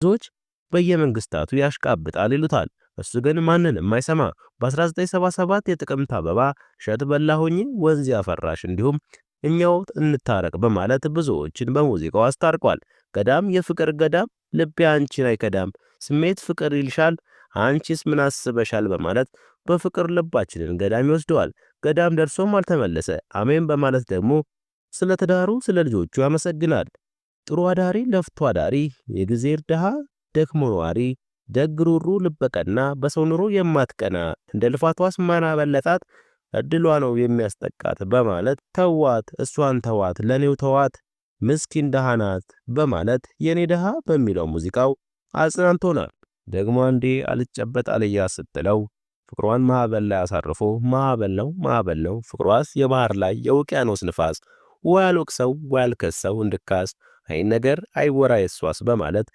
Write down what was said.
ብዙዎች በየመንግስታቱ ያሽቃብጣል ይሉታል። እሱ ግን ማንንም አይሰማ። በ1977 የጥቅምት አበባ፣ እሸት በላሁኝ፣ ወንዝ ያፈራሽ እንዲሁም እኛው እንታረቅ በማለት ብዙዎችን በሙዚቃው አስታርቋል። ገዳም የፍቅር ገዳም፣ ልቤ አንቺን አይከዳም፣ ስሜት ፍቅር ይልሻል፣ አንቺስ ምን አስበሻል በማለት በፍቅር ልባችንን ገዳም ይወስደዋል። ገዳም ደርሶም አልተመለሰ። አሜን በማለት ደግሞ ስለ ትዳሩ ስለ ልጆቹ ያመሰግናል። ጥሩ አዳሪ ለፍቶ አዳሪ፣ የጊዜር ድሃ ደክሞ ነዋሪ፣ ደግ ሩሩ ልበቀና፣ በሰው ኑሮ የማትቀና፣ እንደ ልፋቷስ ማን አበለጣት፣ እድሏ ነው የሚያስጠቃት በማለት ተዋት፣ እሷን ተዋት፣ ለኔው ተዋት፣ ምስኪን ድሃ ናት በማለት የኔ ድሃ በሚለው ሙዚቃው አጽናንቶናል። ደግሞ አንዴ አልጨበጥ አልያ ስትለው ፍቅሯን ማዕበል ላይ አሳርፎ ማዕበል ነው ማዕበል ነው ፍቅሯስ የባህር ላይ የውቅያኖስ ንፋስ፣ ወይ አልወቅሰው ወይ አልከሰው እንድካስ፣ አይ ነገር አይወራ የሷስ በማለት